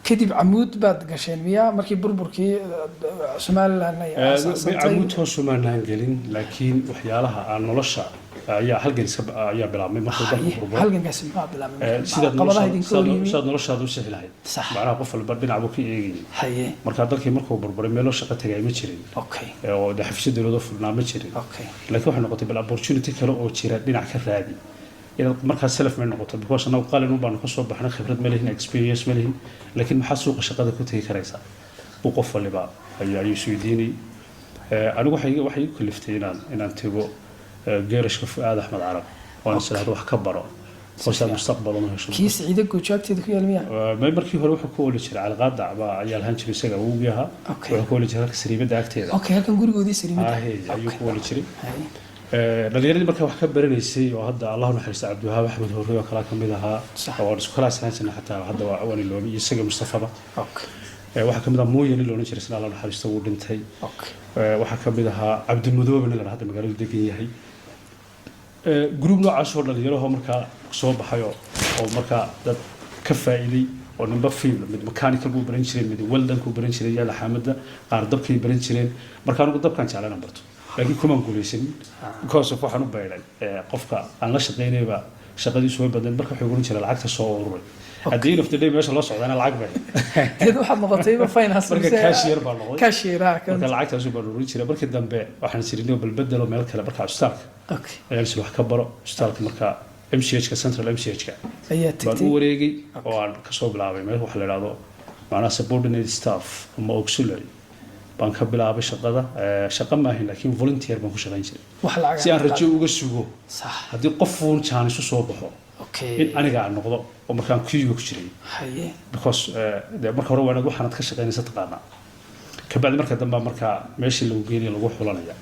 Kadib Camuud baad gasheen miyaa, markii burburkii Somaliland ay aasaasantay? Camuud hoosumaanaan gelin, laakiin waxyaalaha aan nolosha ayaa halgan iska ayaa bilaabmay markuu dalku burburo. Halgankaasi muxuu bilaabmay? Sidaad caqabadaha idinka hor yimi? Sidaad noloshaada u sixi lahayd. Macnaha qof walba dhinac buu ka eegayay. Marka dalkii markuu burburay, meeloo shaqo tagay ma jirin oo de xafiisyo dowladoo furnaa ma jirin. Laakiin waxay noqotay bal opportunity kale oo jira dhinac ka raadi, inaad markaa self made noqoto, because annagu qalin un baanu kasoo baxnay, khibrad ma lihin, experience ma lihin, laakiin maxaa suuqa shaqada ku tegi karaysaa buu qof waliba ayuu isweydiinayay. Anigu waxay igu kaliftay inaan tego geerashka Fu'aad Axmed Carab oo aan is idhaahdo wax ka baro oo si aad mustaqbal una hesho. Kii Siciide Goojo agteeda ku yaal miyaa? Markii hore wuxuu ku oli jiray Calqaadac baa ayaa lahaan jiray, isaga awowgii ahaa. Wuxuu ku oli jiray halka sariibada agteeda. Okay, halkan gurigoodii sariimada. Ahe, ayuu ku oli jiray. Dhalinyaradii markaa wax ka baranaysay oo hadda, Allahu naxariista, Cabdiwahaab Axmed Hore oo kalaa kamid ahaa oo aan isku kalaas ahaan jirnay, xataa hadda waan iloobay, iyo isaga Mustafaba. Waxaa kamid ahaa Mooye nin la odhan jiray, isna Allah naxariisto, wuu dhintay. Waxaa kamid ahaa Cabdimudoobe nin la hadda magaaladu degan yahay. Group noocaas oo dhalinyarahoo markaa soo baxay oo markaa dad ka faa'iiday oo ninba field, mid mechanical buu baran jiray, mid welding buu baran jiray iyo laxaamada, qaar dabkay baran jireen. Marka anigu dabkaan jeclaan inaan barto, laakiin kumaan guulaysanin because of waxaan u bayday qofka aan la shaqaynayba shaqadiisu way badnayd. Marka wuxuu oran jiray lacagta soo ururay. At the end of the day meesha loo socdaana lacag bay. Deed waxaad noqotayba finance. Marka cashier baa noqday. Cashier ah. Marka lacagtaas baan ururin jiray. Markii dambe waxaan jirinay bal bedelo meel kale. Marka cusbitaalka ayaan is wax ka baro cusbitaalka, marka MCH-ka, Central MCH-ka ayaa baan u tagtay. wareegay oo aan kasoo bilaabay meel waxa la idhahdo macnaha subordinate staff ama auxiliary baan ka bilaabay shaqada. Shaqo maahin, laakiin volunteer baan ku shaqayn jiray wax lacag si aan rajo uga sugo haddii qofuun chance u soo baxo in aniga aan noqdo oo markaan queue-ga ku jiray because dee marka hore waa inaad waxaanad ka shaqaynaysa taqaanaa, kabacdi marka dambe markaa meeshii lagu geenaya lagu xulanaya.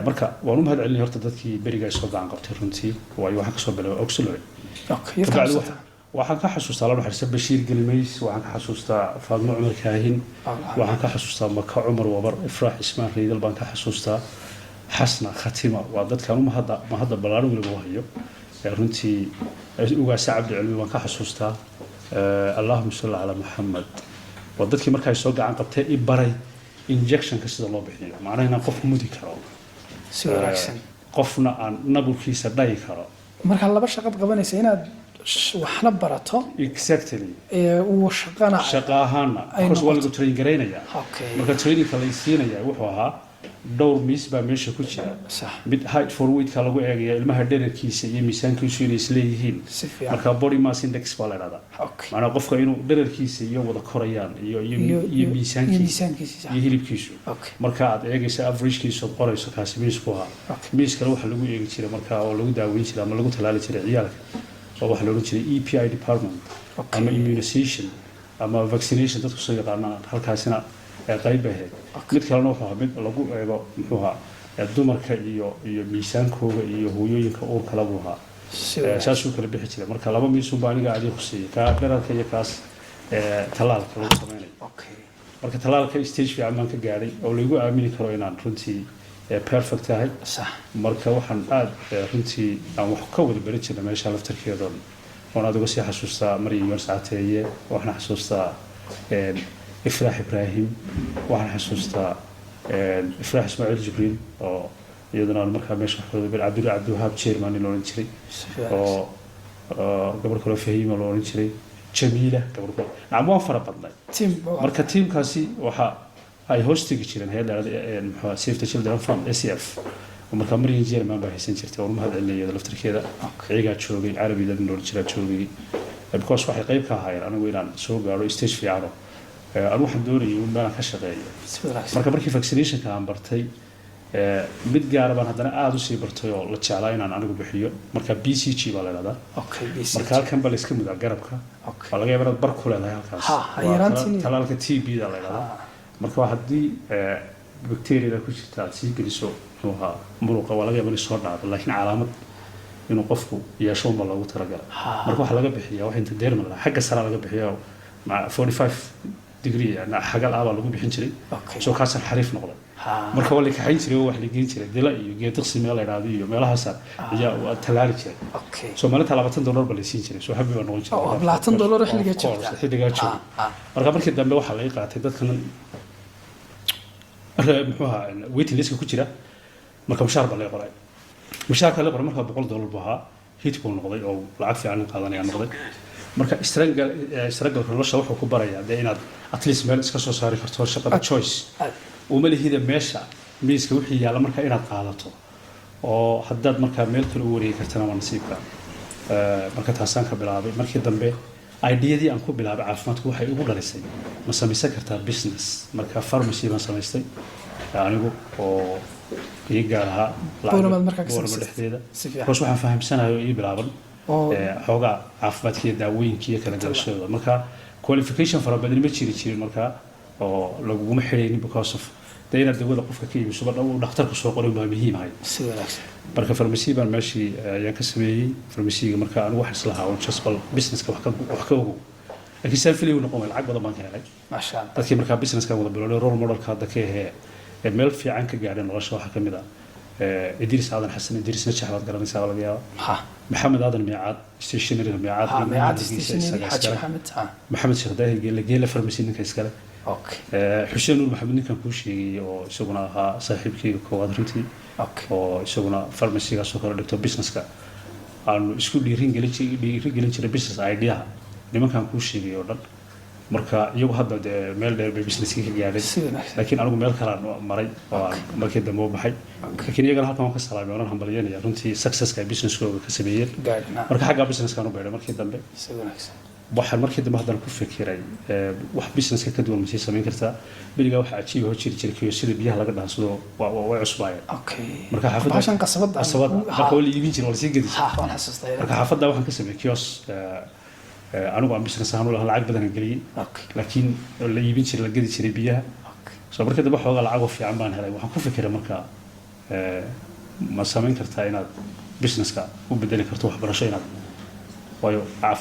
Marka waan u mahad celinay horta dadkii beriga soo gacan qabtay runtii, waayo waxaan kasoo bilaabay auxiliary. Yaad ka kabacdi xasuusataa? Waxaan ka xasuustaa, la naxariista, Bashiir Gelmays, waxaan ka xasuustaa Faadmo Cumar Kaahin, waxaan ka xasuustaa Maka Cumar Wabar, Ifraax Ismaan Riidal baan ka xasuustaa, Xasna Khatima. Waa dadkaan u mahadda ballaaran weliba u hayo. Runtii Ugaasa Cabdi Cilmi baan ka xasuustaa. Allahuma salli calaa Maxamed. Waa dadkii markaa soo gacan qabtay, i baray injectionka sida loo bixiyo, macnaha inaan qof mudi karo, Si wanaagsan. qofna aan naburkiisa dhayi karo. Marka laba shaqad qabanaysa, inaad waxna barato ee uu shaqana shaqa ahaana ay because waa noqoto. Lagu train garaynayaa. Marka trainingka la siinaya wuxuu ahaa dhowr miis baa meesha ku jira. Mid height for weight-ka lagu eegaya, ilmaha dhererkiisa iyo miisaankiisu inay isleeyihiin. Si fiican. Marka body mass index baa la idhahdaa. Macnaa qofka inuu dhererkiisa iyo wada korayaan iyo iyo iyo miisaankiisa miisaankiisa, sax. Iyo hilibkiisu. Marka aad eegaysa averagekiisa ood qorayso, kaasi miisku ahaa. Miis kale waxaa lagu eegi jiray marka oo lagu daaweyn jiray ama lagu talaali jiray ciyaalka oo waxaa la odhan jiray EPI department ama immunization ama vaccination dadku soo yaqaanaan, halkaasina ee qayb bay ahayd. Mid kalena wuxuu ahaa mid lagu eego muxuu ahaa dumarka iyo miisaankooga iyo hooyooyinka uurka lagu ahaa. Si wanaagsan. Saasuu kala bixi jiray. Marka laba miisunba aniga adii khuseeyey, kaa dherarka iyo kaas tallaalka lagu sameynayo. Marka tallaalka stage fiican baan ka gaadhay oo laygu aamini karo inaan runtii perfect ahay. Marka waxaan aad runtii aan wax ka wada baran jirnay meesha laftarkeedoon oon aad uga sii xasuustaa Maryam Yoon Saateeye, waxaan xasuustaa Ifraax Ibraahim, waxaan xasuustaa Ifraax Ismaaciil Jibriil oo iyaduna aan markaa meesha wax ka wada baran, Cabdiwahaab Chairman in la odhan jiray Si fiican. oo gabar kaloo Fahiima la odhan jiray, Jamiila gabar kale, nacam, waan fara badnay. Team. Marka tiimkaasi waxa ay hoos tegi jireen hay'ad la yidhahdo muxuu ahaa, Save the Children Fund, SCF, oo markaa Maryan Jerman baa haysan jirtay oo mahad celinaya iyada laftarkeeda. Iyagaa joogay, Carabi dad la jiraa joogay, because waxay qayb ka ahaayeen anigu inaan soo gaaro stage fiicano. Anigu waxaan doonayay un meelaan ka shaqeeyo. Si wanaagsan. Marka markii vaccinationka aan bartay, mid gaara baan haddana aada usii bartay oo la jeclaa inaan anigu bixiyo. Marka BCG baa la idhahdaa. BCG. Marka halkan baa la iska mudaa garabka. Waa laga yaaba inaad bar ku leedahay halkaas. Ha, Waa yaraantiin. Talaalka TB da la idhahdaa. Marka waa haddii bacteriada ku jirta aad sii geliso muxuu ahaa muruqa, waa laga yaaba inay soo dhacdo, laakiin calaamad inuu qofku yeesho unbaa loogu talagalay. Marka waxaa laga bixiyaa wax intradermal ah, xagga sare laga bixiyaa 45. degree yani xagal ah baa lagu bixin jiray. So kaasaan xariif noqday. Marka waa la kaxayn jiray oo wax la geyn jiray Dila iyo Geediqsi meel la idhaahdo iyo meelahaasa ayaa waa tallaali jiray. So maalinta $20 baa la siin jiray, so happy baa noqon jiray. Oo, $20 xilligaa Of course, joogta. xilligaa joogay. Marka markii dambe waxaa laga qaatay dadkan muxuu ahaa waiting listka ku jira. Marka mushaar baa laga qoray, mushaarka laga qoray marka $100 buu ahaa. Hit buu noqday oo lacag fiican qaadanaya noqday. Marka struggle nolosha wuxuu ku barayaa dee inaad at least meel iska soo saari karto shaqada, choice uma lihida meesha miiska wixii yaalla marka inaad qaadato, oo haddaad markaa meel kale u wareegi kartana waa nasiibka. Marka taasaan ka bilaabay. Markii dambe ideadii aan ku bilaabay caafimaadku waxay igu dhalisay ma samaysan kartaa business. Marka pharmacy baan samaystay anigu oo ii gaar ahaa. Booramaad markaa ka Boorama samaysatay? dhexdeeda. Si fiican. Because waxaan fahamsanayo ii bilaaban xoogaa caafimaadka iyo daawooyinka iyo kala garashadooda. Marka qualification fara badan ma jiri jirin marka oo laguguma xidhaynin, because of dee inaad dawada qofka ka iibisuba uu dhakhtarku soo qorin baa muhiim ahayd. Si wanaagsan. Marka farmasi baan meeshii ayaan ka sameeyey farmasiga. Marka anigu waxaan islahaa un just bal businesska wax ka ogow, laakiin saan filay uu noqon waay. Lacag badan baan ka helay. Maasha Allah. Dadkii markaa businesskan wada bilowday, role modelka hadda ka ahee ee meel fiican ka gaadhay nolosha, waxaa ka mid ah Idriis Aadan Xasan, Idriis Najax baad garanaysaa laga yaaba. Maxamed Aadan Miicaad, stationeryga Miicaad. Miicaad Hargeysa stationery. isaga Xaaji iskale. Maxamed, ha. Maxamed Sheekh Daahir Geele, Geele Pharmacy ninka iskale. Xuseen Nuur Maxamed, ninkan kuu sheegay oo isaguna ahaa saaxiibkayga koowaad runtii, oo isaguna pharmacygaasoo kale dhigto, businesska aanu isku dhiirin gelin jiray business ideaha nimankan kuu sheegay oo dhan. Marka iyagu hadda dee meel dheer bay businesskii ka gaadheen. Si wanaagsan. Laakiin anigu meel kalaan maray oo aan markii dambe u baxay. Laakiin iyagana halkan waan ka salaamay, oonan hambalyanaya runtii successka ay businesskooga ka sameeyeen. Gaadhin, ha. Marka xaggaa businesskaan u beedhay markii dambe. Si wanaagsan. Waxaan markii dambe haddana ku fikiray wax businesska ka duwan masii samayn kartaa. Berigaa waxaa cajiib hoo jiri jiray kioskyada biyaha laga dhaansado, way cusbaayeen. Marka xaafadda Bahashan qasabada. Qasabada. Marka waa la iibin jiray, waa lasii gedi jiray. Ha, waan xasuustay. Marka xaafadda waxaan ka sameeyey kiosk anigu aan business ahaan u lahaa, lacag badan aan geliyey, laakiin la iibin jiray, la gedi jiray biyaha. So markii dambe xoogaa lacagoo fiican baan helay. Waxaan ku fikiray marka ma samayn kartaa inaad businesska u bedeli karto waxbarasho, inaad waayo caafimaad.